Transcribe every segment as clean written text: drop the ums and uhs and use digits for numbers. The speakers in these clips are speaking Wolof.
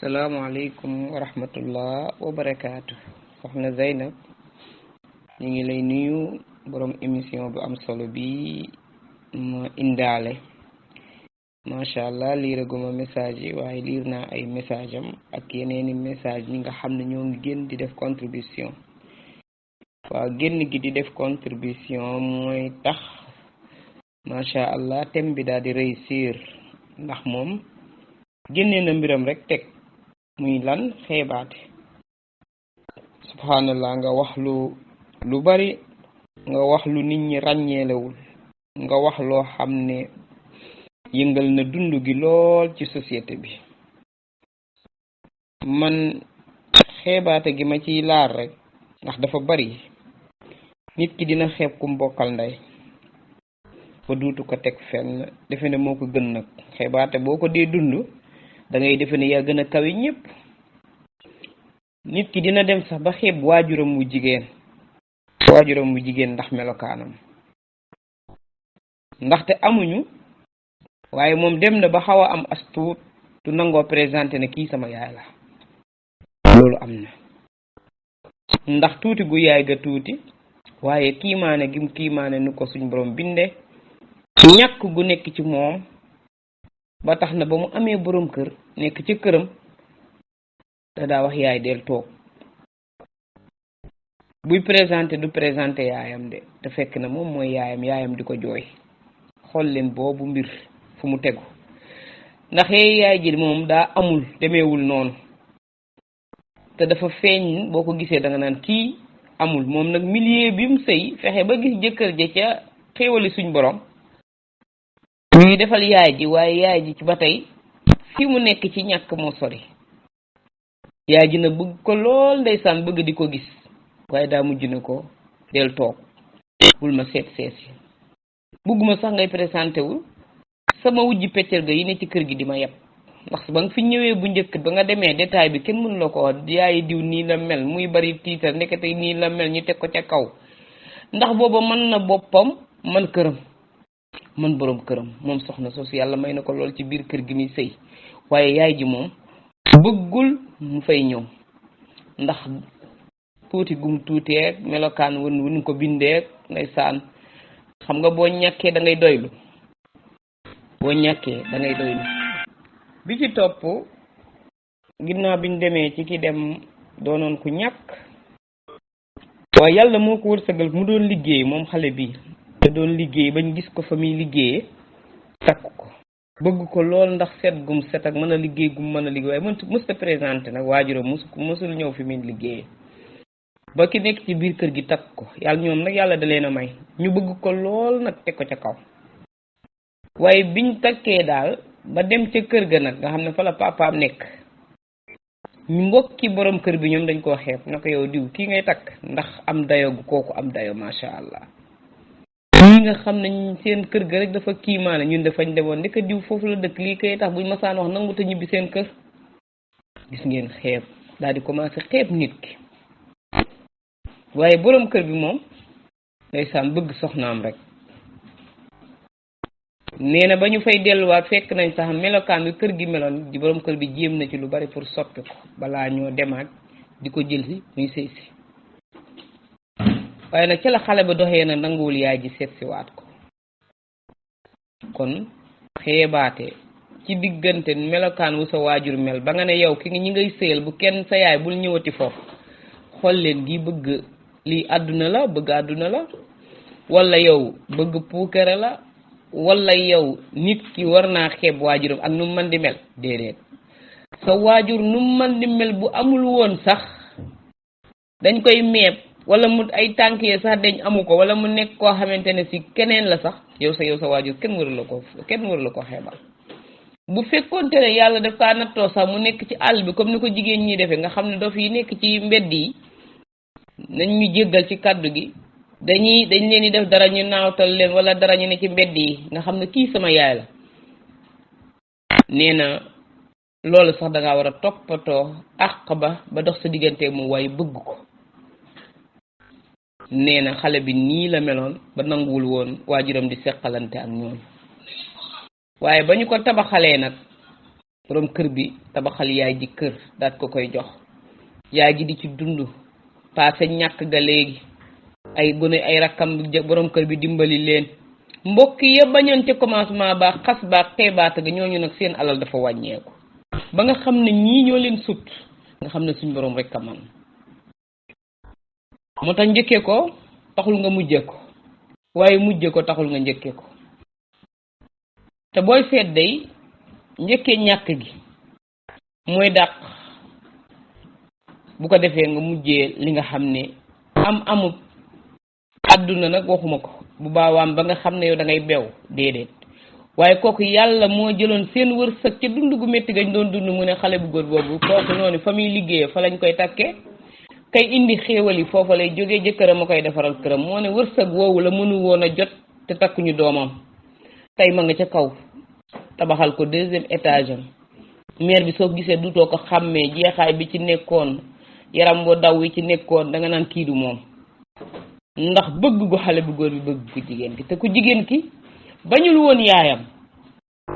salaamaaleykum wa rahmatullah wa barakaatu soxna Zeynab ñu ngi lay nuyu borom émission bu am solo bi ma indaale macha allah liiraguma message yi waaye liir naa ay message am ak yeneeni message ñi nga xam ne ñoo ngi génn di def contribution waaw génn gi di def contribution mooy tax macha allah thème bi daal di réussir ndax moom génnee na mbiram rek teg muy lan xeebaate subhanallah nga wax lu bari nga wax lu nit ñi ràññeelewul nga wax loo xam ne yëngal na dund gi lool ci société bi man xeebaate gi ma ciy laar rek ndax dafa bari nit ki dina xeeb ku mbokkal ndey ba duutu ko teg fenn defe ne moo ko gën nag xeebaate boo ko dee dund da ngay defe ne yaa gën a kawe ñëpp nit ki dina dem sax ba xeeb waajuram wu jigéen ndax melokaanam ndaxte amuñu waaye moom dem na ba xaw a am as tuut du nangoo présenté ne kii sama yaay la loolu am na ndax tuuti gu yaay ga tuuti waaye kiimaane gim kiimaane nu ko suñ borom binde ñàkk gu nekk ci moom ba tax na ba mu amee borom kër nekk ci këram da daa wax yaay del toog buy présenté du présenté yaayam de te fekk na moom mooy yaayam di ko jooy xool leen boobu mbir fu mu tegu ndax yaay ji moom daa amul demeewul noonu te dafa feeñ boo ko gisee da nga naan kii amul moom nag milieu bi mu sëy fexe ba gis jëkkër ja ca xéewali suñ borom ñuy defal yaay ji waaye yaay ji ci ba tey fi mu nekk ci ñàkk moo sori yaay ji na bëgg ko lool ndeysaan bëgg di ko gis waaye daa mujj na ko del toog bul ma seet seesi bëgguma sax ngay présenté wu sama wujji peccal ga yi ne ci kër gi di ma yeb ndax ba nga fi ñëwee bu njëkk ba nga demee détail bi kenn mënu la ko wax yaay diw nii la mel muy bari tiitar ndekete nii la mel ñu teg ko ca kaw ndax booba mën na boppam man këram man borom këram moom soxna soosu yàlla may na ko lool ci biir kër gi muy sëy waaye yaay ji moom bëggul mu fay ñëw ndax tuuti gum tuuteeg melokaan wun ko bindeeg ndeysaan xam nga boo ñàkkee da ngay doylu bi ci topp ginnaaw biñ demee ci ki dem doonoon ku ñàkk waaye yàlla moo ko wërsëgal mu doon liggéey moom xale bi te doon liggéey bañ gis ko fa muy liggéeyee takk ko bëgg ko lool ndax set gum set ak mën a liggéey gum mën a liggéey waaye mësta présenté nag waajuram mësul ñëw fi muy liggéeyee ba ki nekk ci biir kër gi takk ko yàlla ñoom nag yàlla da leen a may ñu bëgg ko lool nag teg ko ca kaw waaye biñ takkee daal ba dem ca kër ga nag nga xam ne fa la papaam nekk ñu mbokki borom kër bi ñoom dañ koo xeeb na ko yow diw kii ngay takk ndax am dayo gu kooku am dayo macha allah ñi nga xam ne seen kër ga rek dafa kiimaane ñun dafañ demoon ndeka diw foofu la dëkk lii kay tax buñ masaan wax nangu te ñibbi seen kër gis ngeen xeeb daal di commencé xeeb nit ki waaye borom kër bi moom ndeysaan bëgg soxnaam rek nee na ba ñu fay delluwaat fekk nañ sax melokaan bi kër gi meloon di borom kër bi jéem na ci lu bari pour soppi ko balaa ñoo demaat di ko jël si muy sëy si waaye nag ci la xale ba doxee na nanguwul yaay ji seet si waat ko kon xeebaate ci diggante melokaan wu sa waajur mel ba nga ne yow ki ñi ngay sëyal bu kenn sa yaay bul ñëwati foofu xool leen gi bëgg lii àdduna la bëgg àdduna la wala yow bëgg puukare la wala yow nit ki war naa xeeb waajuram ak nu mu mën di mel déedéet sa waajur nu mu mën di mel bu amul woon sax dañ koy meeb wala mu ay tànk yee sax dañ amu ko wala mu nekk koo xamante ne si keneen la sax yow sa waajur kenn waru la ko xeebal bu fekkoonte ne yàlla daf kaa nattoo sax mu nekk ci àll bi comme ni ko jigéen ñi defee nga xam ne dof yi nekk ci mbedd yi nañ ñu jéggal ci kàddu gi dañ leen di def dara ñu naawtal leen wala dara ñu ne ci mbedd yi nga xam ne kii sama yaay la nee na loolu sax dangaa war a toppatoo àq ba dox sa diggante moom waaye bëgg ko nee na xale bi nii la meloon ba nanguwul woon waajuram di seqalante ak ñoom waaye ba ñu ko tabaxalee nag borom kër bi tabaxal yaay ji kër daat ko koy jox yaay ji di ci dund passé ñàkk ga léegi ay gone ay rakkam borom kër bi dimbali leen mbokk ya bañoon ca commencement ba xas ba xeebaata ga ñooñu nag seen alal dafa wàññeeku ba nga xam ne ñii ñoo leen sut nga xam ne suñ borom rek a man moo tax njëkkee ko taxul nga mujjee ko waaye mujjee ko taxul nga njëkkee ko te booy seet day njëkkee ñàkk gi mooy dàq bu ko defee nga mujjee li nga xam ne amut àdduna nag waxuma ko bu baawaam ba nga xam ne yow da ngay bew déedéet waaye kooku yàlla moo jëloon seen wërsëg ca dund gu métti gañ doon dund mu ne xale bu góor boobu kooku noonu fa muy liggéeyee fa lañ koy takkee kay indi xéewal yi foofa lay jógee jëkkëram a koy defaral këram moo ne wërsëg woowu la mënu woon a jot te takkuñu doomam tey ma nga ca kaw tabaxal ko 2e étage am maire bi soo gisee dutoo ko xàmmee jeexaay bi ci nekkoon yaram boo daw wi ci nekkoon da nga naan kii du moom ndax bëgg gu xale bu góor bi bëgg ku jigéen ki te ku jigéen ki bañul woon yaayam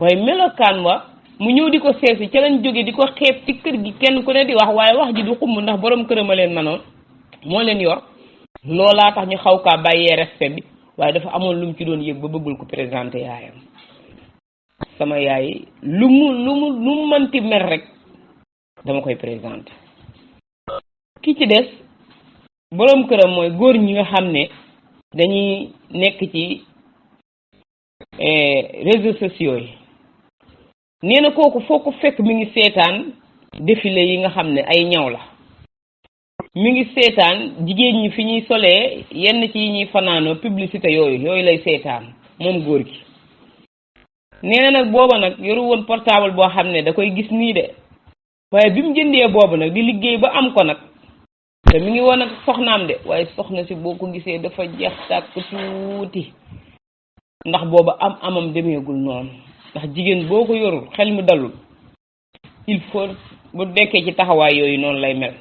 waaye melokaan wa mu ñëw di ko seesi ca lañ jóge di ko xeeb ci kër gi kenn ku ne di wax waaye wax ji du xumb ndax borom këram a leen manoon moo leen yor loolaa tax ñu xaw kaa bàyyee respect bi waaye dafa amoon lu mu ci doon yëg ba bëggul ko présenté yaayam sama yaay lu mu mënti mer rek dama koy présenté ki ci des borom këram mooy góor ñi nga xam ne dañuy nekk ci réseaux sociaux yi nee na kooku foo ko fekk mi ngi seetaan défilé yi nga xam ne ay ñaw la mi ngi seetaan jigéen ñi fi ñuy solee yenn ci yi ñuy fanaanoo publicité yooyu lay seetaan moom góor gi nee na nag booba nag yoru woon portable boo xam ne da koy gis nii de waaye bi mu jëndee boobu nag di liggéey ba am ko nag te mi ngi woon ak soxnaam de waaye soxna si boo ko gisee dafa jeex tàkk tuuti ndax booba amam demeegul noonu ndax jigéen boo ko yorul xel mi dalul il faut bu dekkee ci taxawaay yooyu noonu lay mel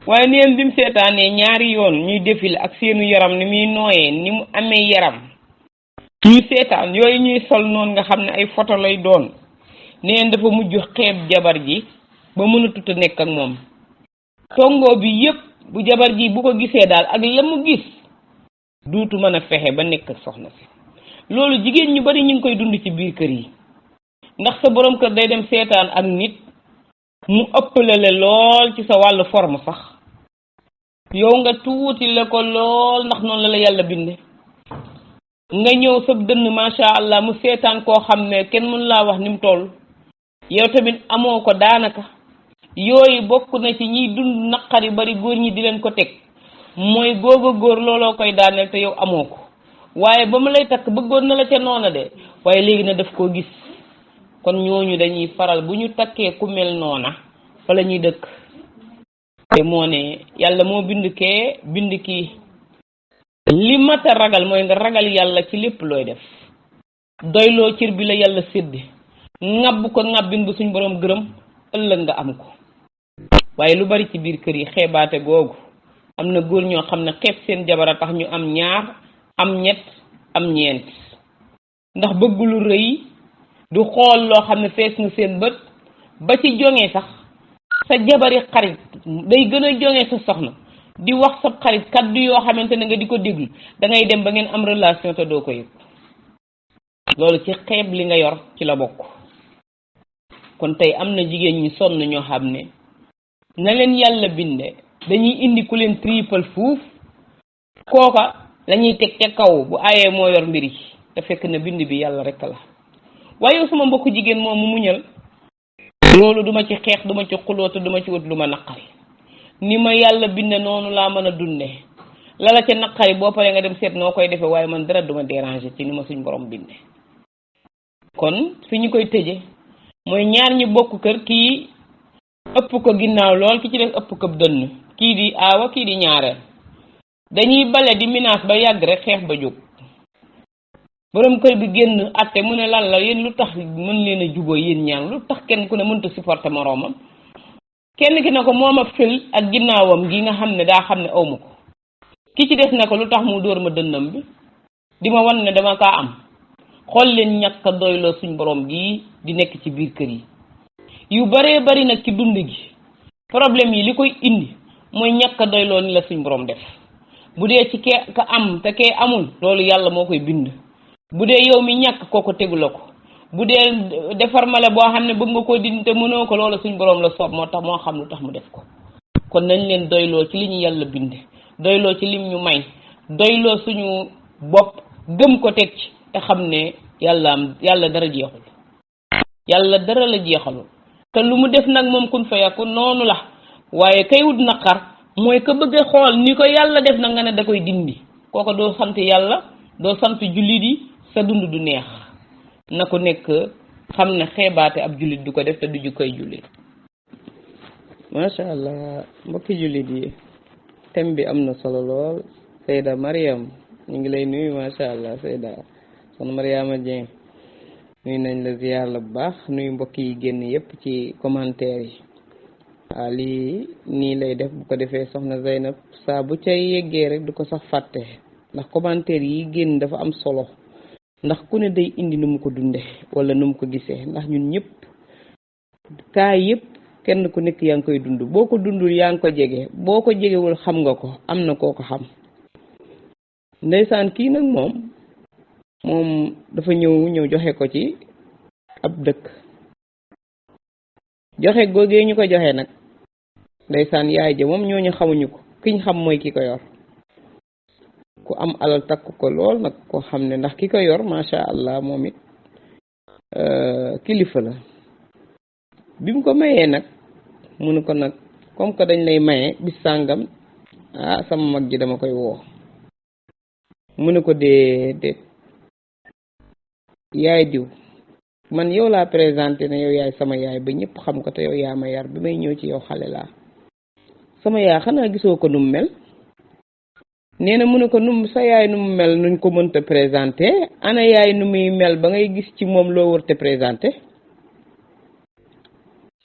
waaye neen bi mu seetaanee ñaari yoon ñuy défilé ak seenu yaram ni muy nooyee ni mu amee yaram ñuy seetaan yooyu ñuy sol noonu nga xam ne ay photo lay doon neen dafa mujj xeeb jabar ji ba mënatut a nekk ak moom tongoo bi yépp bu jabar ji bu ko gisee daal ak la mu gis duutu mën a fexe ba nekk ak soxna si loolu jigéen ñu bari ñu ngi koy dund ci biir kër yi ndax sa borom kër day dem seetaan ak nit mu ëppalale lool ci sa wàllu forme sax yow nga tuuti la ko lool ndax noonu la yàlla binde nga ñëw sa dënn masha Allah mu seetaan koo xam ne kenn mën laa wax ni mu toll yow tamit amoo ko daanaka yooyu bokk na ci ñiy dund naqari bari góor ñi di leen ko teg mooy góor looloo koy daaneel te yow amoo ko waaye ba mu lay takk bëggoon na la ca noona de waaye léegi na daf koo gis kon ñooñu dañuy faral bu ñu takkee ku mel noona fa la ñuy dëkk te moo ne yàlla moo bind kee bind kii li mat a ragal mooy nga ragal yàlla ci lépp looy def doyloo cër bi la yàlla sédde ŋabb ko ŋabbin bu suñ borom gërëm ëllëg nga am ko waaye lu bari ci biir kër yi xeebaate googu am na góor ñoo xam ne xeeb seen jabar a tax ñu am ñaar am ñett am ñeent ndax bëgg lu rëy du xool loo xam ne fees na seen bët ba ci joŋee sax sa jabari xarit day gën a joŋee sa soxna di wax sa xarit kaddu yoo xamante ne nga di ko déglu da ngay dem ba ngeen am relation te doo ko yëg loolu ci xeeb li nga yor ci la bokk kon tey am na jigéen ñi sonn ñoo xam ne na leen yàlla binde dañuy indi ku leen triple fuuf kooka lañuy teg ca kaw bu ayee moo yor mbir yi te fekk na bind bi yàlla rek la waaye yow sama mbokku jigéen moom mu muñal loolu duma ci xeex duma ci xuloo te duma ci wut lu ma naqari ni ma yàlla binde noonu laa mën a dunde lala ca naqari boo paree nga dem seet noo koy defee waaye man dara duma déranger ci ni ma suñ borom binde kon fi ñu koy tëje mooy ñaar ñi bokk kër kii ëpp ko ginnaaw lool ki ci def ëpp ko dënn kii di aawa kii di ñaareel dañuy bale di menace ba yàgg rek xeex ba jóg borom kër bi génn atte mu ne lan la yéen lu tax mën leen a juboo yéen ñaan lu tax kenn ku ne mënta supporter moroomam kenn ki ne ko moom a fël ak ginnaawam gi nga xam ne daa xam ne awma ko ki ci des ne ko lu tax mu dóor ma dënnam bi di ma wan ne dama kaa am xool leen ñàkk a doyloo suñ borom gi di nekk ci biir kër yi yu baree bari nag ci dund gi problème yi li koy indi mooy ñàkk a doyloo ni la suñ borom def bu dee ci kee ka am te kee amul loolu yàlla moo koy bind bu dee yow mi ñàkk kooko tegu la ko bu dee defar male boo xam ne bëgg nga koo dindi te mënoo ko loolu suñ borom la soob moo tax moo xam lu tax mu def ko kon nañ leen doyloo ci li ñu yàlla binde doyloo ci lim ñu may doyloo suñu bopp gëm ko teg ci te xam ne yàlla dara jeexul yàlla dara la jeexalul te lu mu def nag moom kun fa yakun noonu la waaye kay wut naqar mooy ko bëgg a xool ni ko yàlla def na nga ne da koy dindi kooko doo sant yàlla doo sant jullit yi sa dund du neex na ko nekk xam ne xeebaate ab jullit du ko def te du ju koy jullit. macha allah mbokki jullit yi thème bi am na solo lool Seyda Mariam ñu ngi lay nuyu macha allah Seyda son Mariama Dieng nuyu nañ la ziar la bu baax nuyu mbokk yi génn yépp ci commentaire yi waaw lii nii lay def bu ko defee soxna Zeynab saa bu cay yeggee rek du ko sax fàtte ndax commentaire yi génn dafa am solo ndax ku ne day indi nu mu ko dunde wala nu mu ko gisee ndax ñun ñëpp kaa yëpp kenn ku nekk yaa ngi koy dund boo ko dundul yaa ngi ko jege boo ko jegewul xam nga ko am na koo ko xam ndeysaan kii nag moom dafa ñëw joxe ko ci ab dëkk joxe googee ñu ko joxe nag ndeysaan yaay ja moom ñooñu xamuñu ko kiñ xam mooy ki ko yor ku am alal takk ko lool nag koo xam ne ndax ki ko yor macha allah moom it kilifa la bi mu ko mayee nag mu ne ko nag comme que dañ lay maye bis sàngam sama mag ji dama koy woo mu ne ko déedéet yaay diw man yow laa présenté ne yow yaay sama yaay ba ñëpp xam ko te yow yaa ma yar bi may ñëw ci yow xale laa sama yaay xanaa gisoo ko nu mu mel nee na mu ne ko sa yaay nu mu mel nuñ ko mënta présenté ana yaay nu muy mel ba ngay gis ci moom loo wërte présenté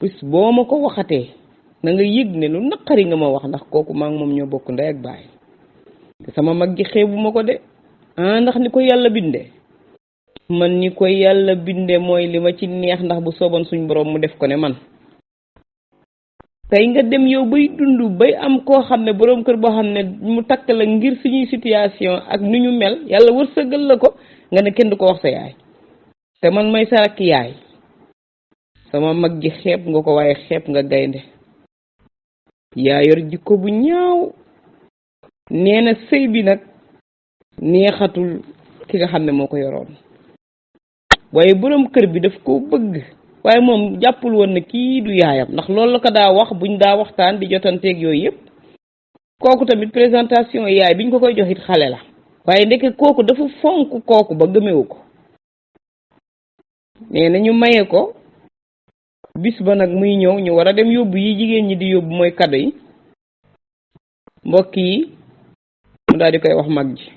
bis boo ma ko waxatee na nga yëg ne lu naqari nga ma wax ndax kooku maa ngi moom ñoo bokk ndey ak baay te sama mag ji xeebu ma ko de ndax ni ko yàlla bindee man ni ko yàlla binde mooy li ma ci neex ndax bu sooban suñ borom mu def ko ne man tey nga dem yow bay dund bay am koo xam ne borom kër boo xam ne mu takk la ngir suñuy situation ak nu ñu mel yàlla wërsëgal la ko nga ne kenn du ko wax sa yaay te man may sa rakk yaay sama mag ji xeeb nga ko waaye xeeb nga gaynde yaa yor jikko bu ñaaw nee na sëy bi nag neexatul ki nga xam ne moo ko yoroon waaye borom kër bi daf ko bëgg waaye moom jàppul woon ne kii du yaayam ndax loolu la ko daa wax buñ daa waxtaan di jotanteeg yooyu yëpp kooku tamit présentation yaay biñ ko koy jox it xale la waaye ndeke kooku dafa fonk kooku ba gëmewu ko nee na ñu maye ko bis ba nag muy ñëw ñu war a dem yóbbu yi jigéen ñi di yóbbu mooy kado yi mbokk yi mu daal di koy wax mag ji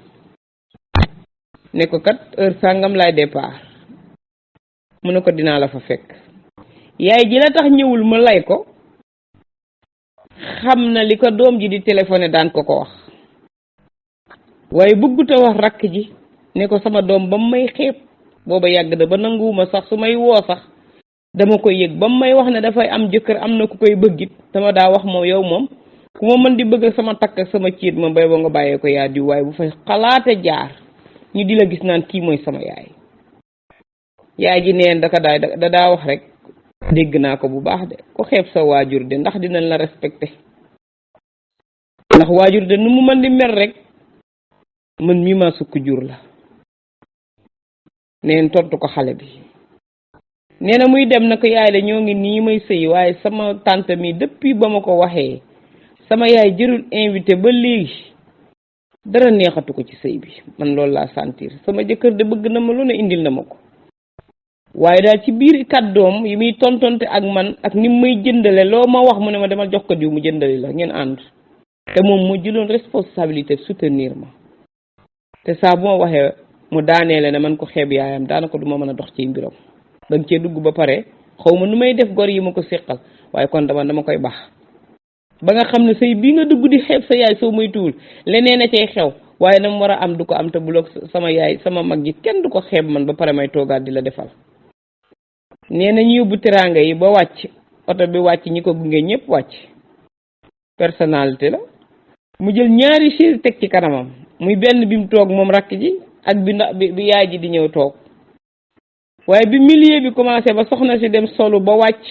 ne ko kat heure sàngam laay départ mu ne ko dinaa la fa fekk yaay ji la tax ñëwul ma lay ko xam na li ko doom ji di téléphoné daan ko wax waaye bëgguta wax rakk ji ne ko sama doom ba mu may xeeb booba yàgg da ba nanguwuma sax su may woo sax dama koy yëg ba mu may wax ne dafay am jëkkër am na ku koy bëggit dama daa wax moom yow moom ku ma mën di bëgg sama takk ak sama ciit ma bay ba nga bàyyee ko yaa diw waaye bu fay xalaate jaar ñu di la gis naan kii mooy sama yaay ji neen da daa wax rek dégg naa ko bu baax de ko xeeb sa waajur de ndax dinañ la respecté ndax waajur de nu mu mën di mer rek man mi ma sukk jur la neen tontu ko xale bi nee na muy dem na ko yaay la ñoo ngi nii may sëy waaye sama tante mi depuis ba ma ko waxee sama yaay jërul invité ba léegi dara neexatu ko ci sëy bi man loolu laa sentir sama jëkkër de bëgg na ma lu ne indil na ma ko waaye daal ci biir kàddoom yi muy tontonte ak man ak ni may jëndale loo ma wax mu ne ma demal jox ko diw mu jëndali la ngeen ànd te moom mu jëloon responsabilité soutenir ma te saa bu ma waxee mu daaneele ne man ko xeeb yaayam daanaka du ma mën a dox ci mbiram danga cee dugg ba pare xaw ma nu may def gor yi ma ko séqal waaye kon dama koy baax ba nga xam ne sëy bii nga dugg di xeeb sa yaay soo muy tuul leneen a cay xew waaye na mu war a am du ko am te buloog sama yaay sama mag ji kenn du ko xeeb man ba pare may toogaat di la defal nee na ñu yóbbu teraanga yi ba wàcc oto bi wàcc ñi ko gunge ñëpp wàcc personnalité la mu jël ñaari chaise teg ci kanamam muy benn bi mu toog moom rakk ji ak bi yaay ji di ñëw toog waaye bi milieu bi commencé ba soxna si dem solu ba wàcc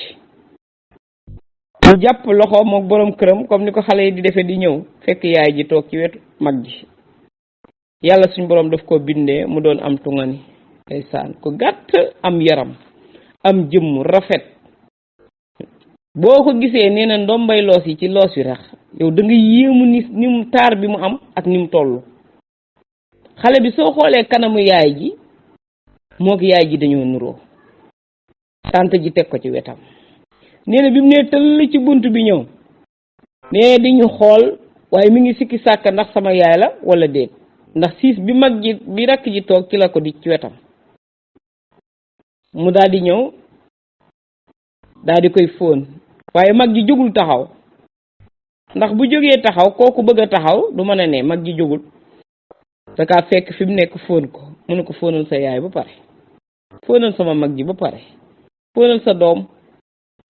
mu jàpp loxo mook borom këram comme ni ko xale yi di defee di ñëw fekk yaay ji toog ci wetu mag ji yàlla suñ borom daf ko bindee mu doon am tungani ndeysaan ko gàtt am yaram am jëmm rafet boo ko gisee nee na ndombay loos yi ci loos wi rax yow da nga yéemu ni mu taar bi mu am ak ni mu toll xale bi soo xoolee kanamu yaay ji mook yaay ji dañoo nuroo tante ji teg ko ci wetam nee na bi mu nee tëll ci bunt bi ñëw nee di ñu xool waaye mi ngi sikki sàkk ndax sama yaay la wala déet ndax siis bi mag ji bi rakk ji toog ci la ko di ci wetam mu daal di ñëw daal di koy fóon waaye mag ji jógul taxaw ndax bu jógee taxaw kooku bëgg a taxaw du mën a ne mag ji jógul sa kaa fekk fi mu nekk fóon ko mu ne ko fóonal sa yaay ba pare fóonal sama mag ji ba pare fóonal sa doom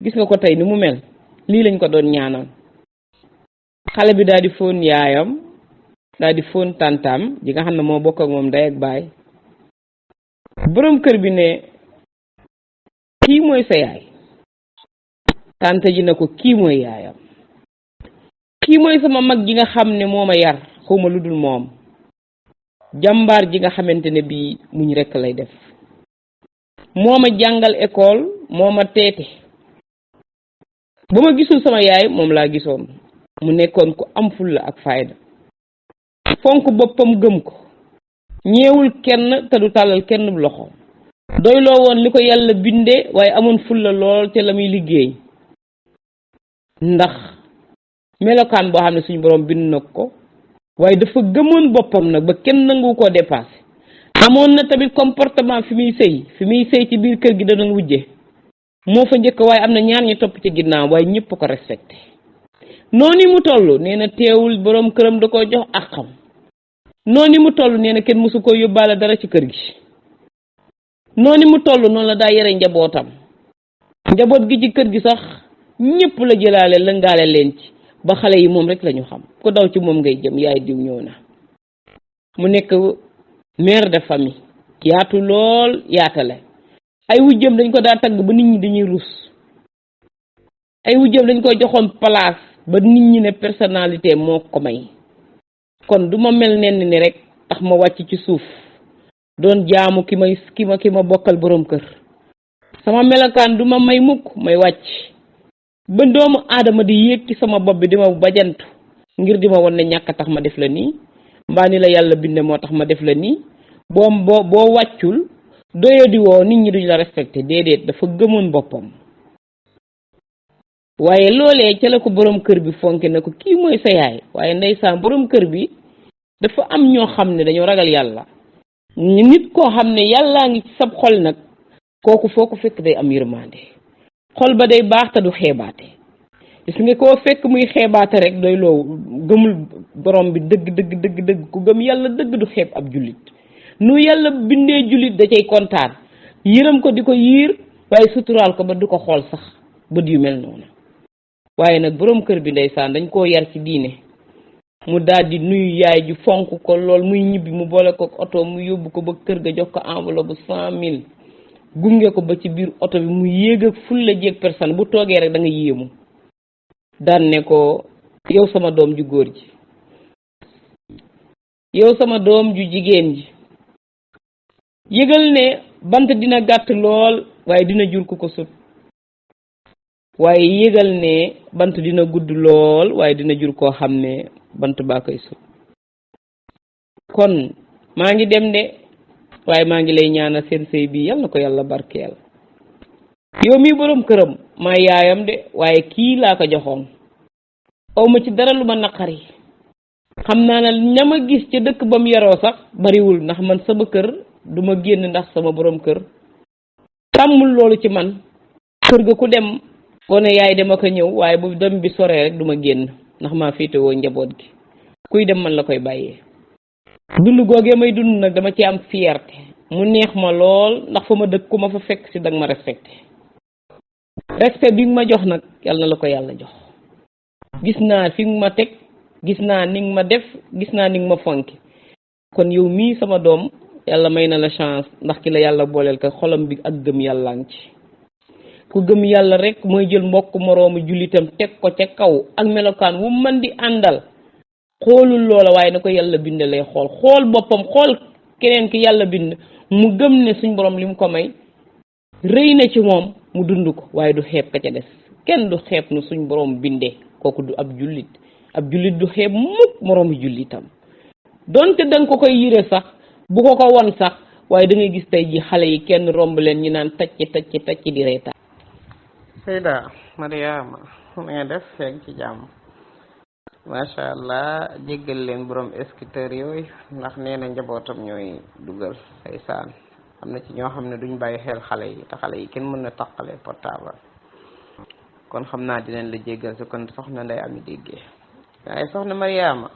gis nga ko tey ni mu mel lii lañ ko doon ñaanal xale bi daal di fóon yaayam daal di fóon tàntaam ji nga xam ne moo bokk ak moom ndey ak baay borom kër bi ne kii mooy sa yaay tante ji ne ko kii mooy yaayam kii mooy sama mag ji nga xam ne moo ma yar xawma lu dul moom jàmbaar ji nga xamante ne bii muñ rekk lay def moo ma jàngal école moo ma teete ba ma gisul sama yaay moom laa gisoon mu nekkoon ku am fulla ak fayda fonk boppam gëm ko ñeewul kenn te du tàllal kenn loxo doyloo woon li ko yàlla bindee waaye amoon fulla lool te la muy liggéey ndax melokaan boo xam ne suñu borom bind na ko waaye dafa gëmoon boppam nag ba kenn nangu koo dépassé amoon na tamit comportement fi muy sëy ci biir kër gi da doon wujje moo fa njëkk waaye am na ñaar ñu topp ci ginnaaw waaye ñëpp ko respecté noonu mu toll nee na teewul borom këram da koo jox àqam noonu mu toll nee na kenn mësu ko yóbbaale dara ci kër gi noonu mu toll noonu la daa yore njabootam njaboot gi ci kër gi sax ñëpp la jëlaale lëngaale leen ci ba xale yi moom rek lañu xam ko daw ci moom ngay jëm yaay diw ñëw na mu nekk mère de famille yaatu lool yaatale ay wujjëm dañ ko daa tagg ba nit ñi dañuy rus ay wujjëm dañ ko joxoon place ba nit ñi ne personnalité moo ko may kon du ma mel nenn ni rek tax ma wàcc ci suuf doon jaamu ki ma bokkal borom kër sama melokaan du ma may mukk may wàcc ba doomu aadama di yéeg ci sama bopp bi di ma bajantu ngir di ma won ne ñàkk tax ma def la nii mbaa ni la yàlla binde moo tax ma def la nii boo wàccul doyo di woo nit ñi duñ la respecté déedéet dafa gëmoon boppam waaye loolee ca la ko borom kër bi fonke na ko kii mooy sa yaay waaye ndeysaan borom kër bi dafa am ñoo xam ne dañoo ragal yàlla nit koo xam ne yàllaa ngi ci sab xol nag kooku foo ko fekk day am yërmande xol ba day baax te du xeebaate gis nga koo fekk muy xeebaate rek doy loo gëmul borom bi dëgg ku gëm yàlla dëgg du xeeb ab jullit nu yàlla bindee jullit da cay kontaan yërëm ko di ko yiir waaye suturaal ko ba du ko xool sax bët yu mel noonu waaye nag borom kër bi ndeysaan dañ koo yar ci diine mu daal di nuyu yaay ju fonk ko lool muy ñibbi mu boole ko oto mu yóbbu ko ba kër ga jox ko enveloppe bu 100 000 gunge ko ba ci biir oto bi mu yéeg ak fulla jéeg personne bu toogee rek da nga yéemu daan ne ko yow sama doom ju góor ji yow sama doom ju jigéen ji yëgal ne bant dina gàtt lool waaye dina jur ku ko sut waaye yëgal ne bant dina gudd lool waaye dina jur koo xam ne bant baa koy sut kon maa ngi dem de waaye maa ngi lay ñaanal seen sëy bi yal na ko yàlla barkeel yow mii borom këram maa yaayam de waaye kii laa ko joxoon aw ma ci dara lu ma naqari xam naa ne ña ma gis ca dëkk ba mu yaroo sax bariwul ndax man sama kër du ma génn ndax sama borom kër tàmmul loolu ci man kër ga ku dem gone yaay dem ak a ñëw waaye bu dem bi soree rek du ma génn ndax maa féetewoo njaboot gi kuy dem man la koy bàyyee dund googee may dund nag dama ci am fierté mu neex ma lool ndax fa ma dëkk ku ma fa fekk si danga ma respecté respect bi nga ma jox nag yàlla na la ko yàlla jox. gis naa fi nga ma teg gis naa ni nga ma def gis naa ni nga ma fonki kon yow mii sama doom yàlla may na la chance ndax ki la yàlla booleel ko xolam bi ak gëm yàlla ngi ci. ku gëm yàlla rek mooy jël mbokk moroomu jullitam teg ko ca kaw ak melokaan wu mën di àndal xoolul loola waaye na ko yàlla bind lay xool boppam xool keneen ki yàlla bind mu gëm ne suñ borom li mu ko may rëy na ci moom mu dund ko waaye du xeeb ka ca des kenn du xeeb nu suñ borom bindee kooku du ab jullit du xeeb mukk moroomu jullitam donte danga ko koy yire sax bu ko won sax waaye da ngay gis tey ji xale yi kenn romb leen ñi naan tacc di reetaan. Seyda Mariama nga def feeg ci jàmm macha allah jéggal leen borom escriteur yooyu ndax nee na njabootam ñooy dugal ay saan am na ci ñoo xam ne duñ bàyyi xel xale yi te xale yi kenn mën na taqale portable kon xam naa dinañ la jéggal si kon soxna Ndeye Amy déggee waaye soxna Mariama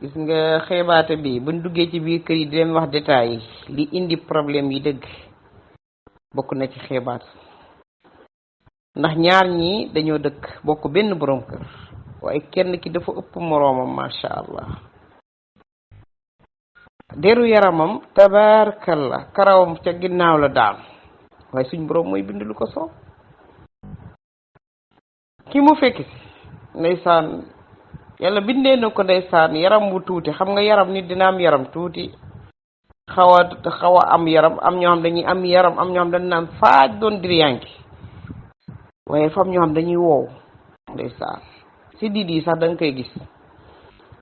gis nga xeebaate bi buñ duggee ci biir kër yi di leen wax détails yi li indi problème yi dëgg bokk na ci xeebaat ndax ñaar ñi dañoo dëkk bokk benn borom kër waaye kenn ki dafa ëpp moroomam macha allah deru yaramam tabaarkalla karawam ca ginnaaw la daan waaye suñ borom mooy bind lu ko soob ki mu fekk si ndeysaan yàlla bindee na ko ndeysaan yaram bu tuuti xam nga yaram nit dina am yaram tuuti xaw a am yaram am ñoo xam dañuy am yaram am ñoo xam dañ naan faaj doon diryanki waaye fam ñoo xam dañuy wow ndeysaan si di sax danga koy gis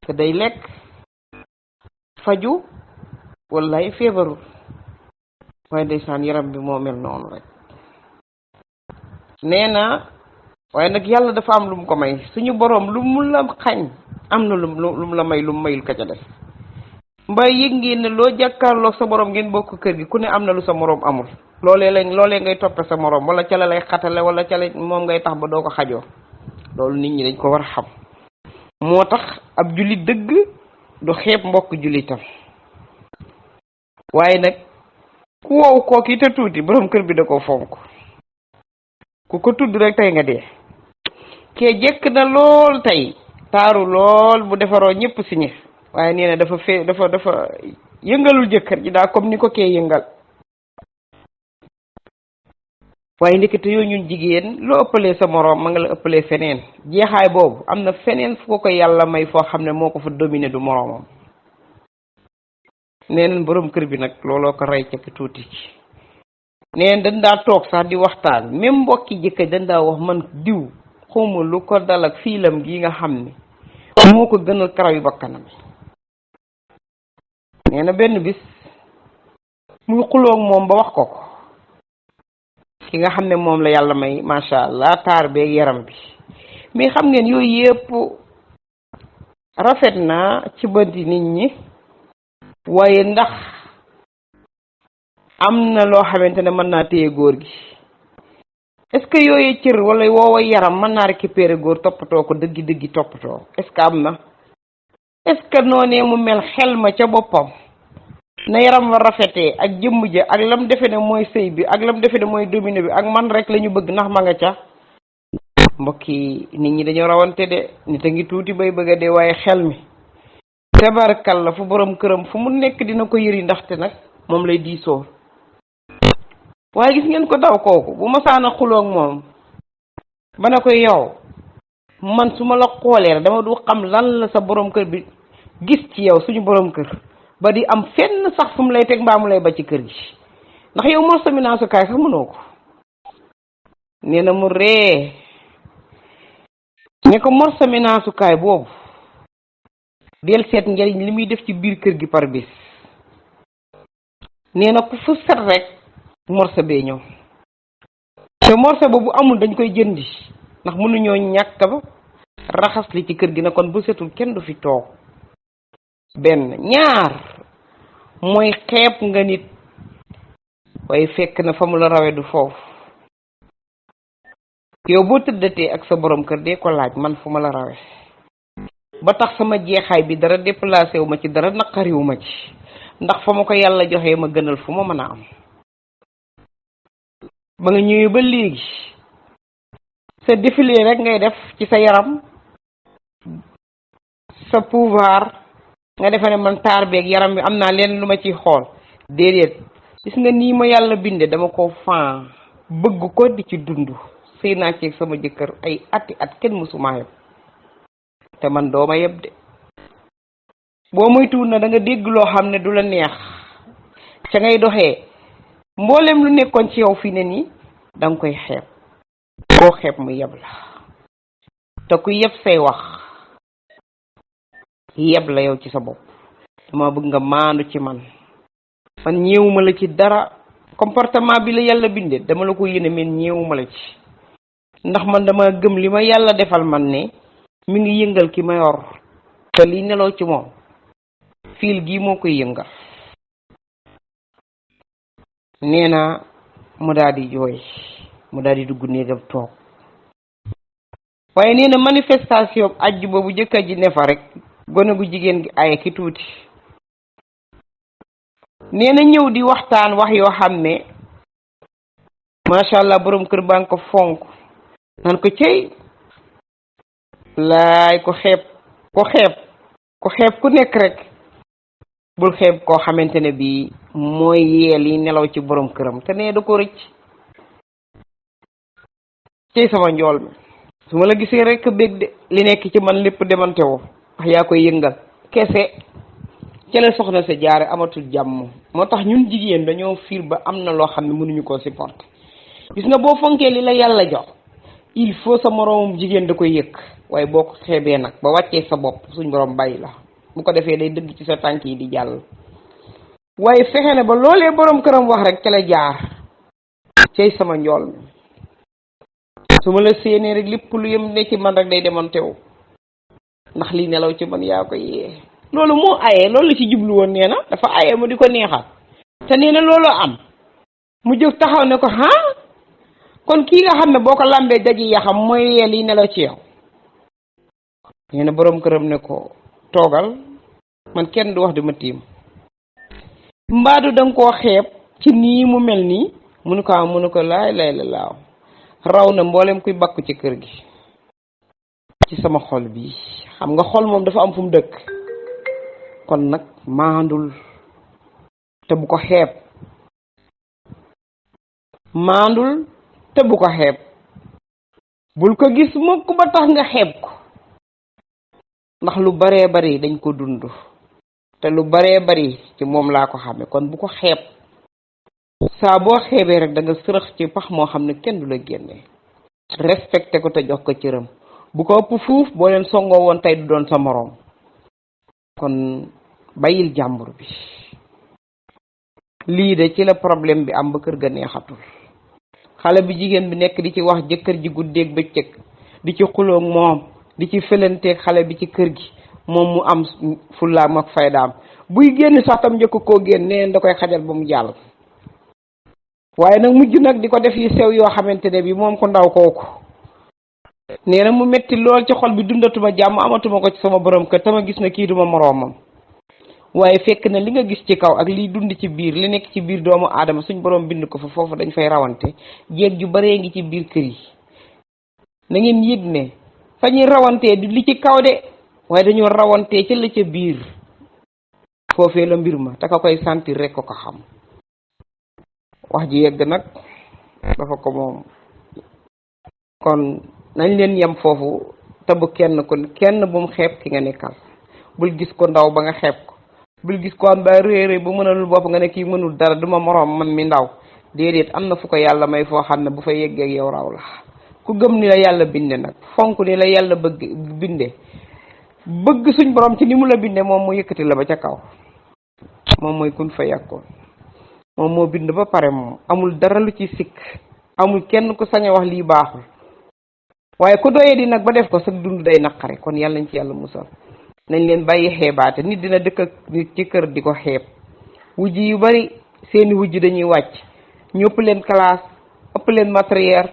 te day lekk faju wallaay feebarul waaye ndeysaan yaram bi moo mel noonu rek nee na waaye nag yàlla dafa am lu mu ko may suñu boroom lu mu la xañ am na lu mu la may lu mu mayul ka ca def mbay yëg ngeen ne loo jàkkaarloog sa boroom ngeen bokk kër gi ku ne am na lu sa moroom amul loolee ngay toppe sa moroom wala ca la lay xatale wala ca la moom ngay tax ba doo ko xajoo loolu nit ñi dañ ko war a xam moo tax ab jullit dëgg du xeeb mbokk jullitam waaye nag ku wow kooki te tuuti boroom kër bi da ko fonk ku ko tudd rek tey nga dee kee jekk na lool tey taaru lool bu defaroo ñëpp signé waaye nee na dafa yëngalul jëkkër ji daa comme ni ko kee yëngal waaye ndekete yooyu ñun jigéen loo ëppalee sa moroom ma nga la ëppalee feneen jeexaay boobu am na feneen fu ko yàlla may foo xam ne moo ko fa dominé du moroomam neeneen boroom kër bi nag looloo ko rey ca tuuti ci neen dañ daa toog sax di waxtaan même mbokki jëkkër dañ daa wax man diw xawma lu ko dal ak fiilam gi nga xam ne moo ko gënal karaw yu bakkanam nee na benn bis muy xuloog moom ba wax ko ki nga xam ne moom la yàlla may macha allah taar beeg yaram bi mais xam ngeen yooyu yëpp rafet na ci bëti nit ñi waaye ndax am na loo xamante ne mën naa téye góor gi est-ce que yooyu cër wala woowa yaram mën naa récupérer góor toppatoo ko dëggi toppatoo est-ce que am na est-ce que noonee mu mel xel ma ca boppam na yaram wa rafetee ak jëmm ja ak lam defe ne mooy sëy bi ak lam defe ne mooy domine bi ak man rek la ñu bëgg ndax ma nga ca mbokki nit ñi dañoo rawante de nit a ngi tuuti bay bëgg a dee waaye xel mi tabarkal la fu borom këram fu mu nekk dina ko yëri ndaxte nag moom lay diisoo waaye gis ngeen ko daw kooku bu ma saana xuloog moom ba ne ko yow man su ma la xoolee dama du xam lan la sa borom kër bi gis ci yow suñu borom kër ba di am fenn sax fu mu lay teg mbaa mu lay ba ci kër gi ndax yow morso mi naasukaay sax mënoo ko nee na mu ree ne ko morso mi naasukaay boobu del seet njariñ li muy def ci biir kër gi par bis nee na ku fu set rek morso bee ñëw te morso boobu amul dañ koy jëndi ndax mënuñoo ñàkk ba raxas li ci kër gi na kon bu setul kenn du fi toog benn ñaar mooy xeeb nga nit waaye fekk na fa mu la rawe du foofu yow boo tëddatee ak sa borom kër dee ko laaj man fu ma la rawe ba tax sama jeexaay bi dara déplacé wu ma ci dara naqariwu ma ci ndax fa ma ko yàlla joxee ma gënal fu ma mën a am ba nga ñëwee ba léegi sa défilé rek ngay def ci sa yaram sa pouvoir nga defe ne man taar beeg yaram bi am naa leen lu ma ciy xool déedéet gis nga nii ma yàlla binde dama ko fan bëgg ko di ci dund sëy naa ci sama jëkkër ay ati at kenn mësuma yeb te man dooma yeb de boo moytuwul na da nga dégg loo xam ne du la neex ca ngay doxee mboolem lu nekkoon ci yow fi ne nii da nga koy xeeb koo xeeb mu yeb la te ku yeb say wax yeb la yow ci sa bopp dama bëgg nga maandu ci man ñeewuma la ci dara comportement bi la yàlla binde dama la ko yéene men ñeewuma la ci ndax man dama gëm li ma yàlla defal man ne mi ngi yëngal ki ma yor te li nelaw ci moom fiil gii moo koy yëngal nee na mu daal di jooy mu daal di dugg néegam toog waaye nee na manifestation ajju boobu jëkkër ji ne fa rek gone gu jigéen gi aye ki tuuti nee na ñëw di waxtaan wax yoo xam ne macha allah borom kër baa ngi ko fonk nan ko cey laay ko xeeb ku nekk rek bul xeeb koo xamante ne bii mooy yeel yi nelaw ci borom këram te nee da ko rëcc cey sama njool mi su ma la gisee rek bég de li nekk ci man lépp demante woo wax yaa koy yëngal kese ci la soxna sa jaare amatul jàmm moo tax ñun jigéen dañoo fiir ba am na loo xam ne mënuñu koo supporter gis nga boo fonkee li la yàlla jox il faut sa moroomum jigéen da koy yëkk waaye boo ko xeebee nag ba wàccee sa bopp suñ borom bàyyi la bu ko defee day dëgg ci sa tànk yi di jàll waaye fexe na ba loolee borom këram wax rek ca la jaar cey sama njool mi su ma la séenee rek lépp lu yëm ne ci man rek day demoon teew ndax lii nelaw ci man yaa ko yee loolu moo ayee loolu la ci jublu woon nee na dafa ayee mu di ko neexal te nee na loolu am mu jóg taxaw ne ko kon kii nga xam ne boo ko lambee daji yaxam mooy yee lii nelaw ci yow nee na borom këram ne ko toogal man kenn du wax dama tiim mbaadu danga koo xeeb ci nii mu mel nii munu ko laay lay la laaw raw na mboolem kuy bakku ci kër gi ci sama xol bi xam nga xol moom dafa am fu mu dëkk kon nag maandul te bu ko xeeb maandul te bu ko xeeb bul ko gis mukk ba tax nga xeeb ko ndax lu baree bari dañ ko dund te lu baree bari ci moom laa ko xame kon bu ko xeeb saa boo xeebee rek da nga sërëx ci pax moo xam ne kenn du la génnee respecté ko te jox ko cëram bu ko ëpp fuuf boo leen songoo woon tey du doon sa moroom kon bàyyil jàmbur bi lii de ci la problème bi am ba kër ga neexatul xale bi jigéen bi nekk di ci wax jëkkër ji guddeeg bëccëg di ci xuloog moom di ci felanteeg xale bi ci kër gi moom mu am fullaam ak faydaam buy génn sax tam njëkk koo génn neen da koy xajal ba mu jàll waaye nag mujj nag di ko def yu sew yoo xamante ne bi moom ko ndaw kooku nee na mu metti lool ci xol bi dundatuma jàmm amatuma ko ci sama borom kër tama gis na kii duma moroomam waaye fekk na li nga gis ci kaw ak liy dund ci biir li nekk ci biir doomu aadama suñ borom bind ko fa foofu dañ fay rawante jéeg ju baree ngi ci biir kër yi na ngeen yëg ne fa ñuy rawantee du li ci kaw de waaye dañoo rawantee ca la ca biir foofee la mbir ma te ka koy sentir rek ko ko xam wax ji yegg nag dafa ko moom kon nañ leen yem foofu te bu kenn bu mu xeeb ki nga nekkal bul gis ko ndaw ba nga xeeb ko bul gis ko am ba réeré bu mënalul bopp nga ne kii mënul dara duma moroom man mi ndaw déedéet am na fu ko yàlla may foo xam ne bu fa yeggee ak yow raw la ku gëm ni la yàlla binde nag fonk ni la yàlla binde bëgg suñ borom ci ni mu la binde moom mu yëkkati la ba ca kaw moom mooy kun fa yàkkoon moom moo bind ba pare moom amul dara lu ci sikk amul kenn ku sañ a wax lii baaxul waaye ku doyee di nag ba def ko sa dund day naqare kon yàlla nañ ci yàlla musal nañ leen bàyyi xeebaate nit dina dëkk ak nit ci kër di ko xeeb wujj yu bari seeni wujj dañuy wàcc ñu ëpp leen classe ëpp leen matériel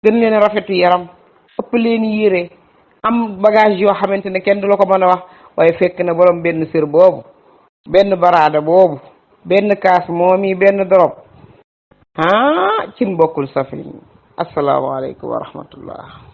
gën leen rafetu yaram ëpp leen yére am bagage yoo xamante ne kenn du la ko mën a wax waaye fekk na borom benn sër boobu benn baraada boobu benn kaas moomi benn dorop cin bokkul safin asalaamaaleykum wa rahmatullah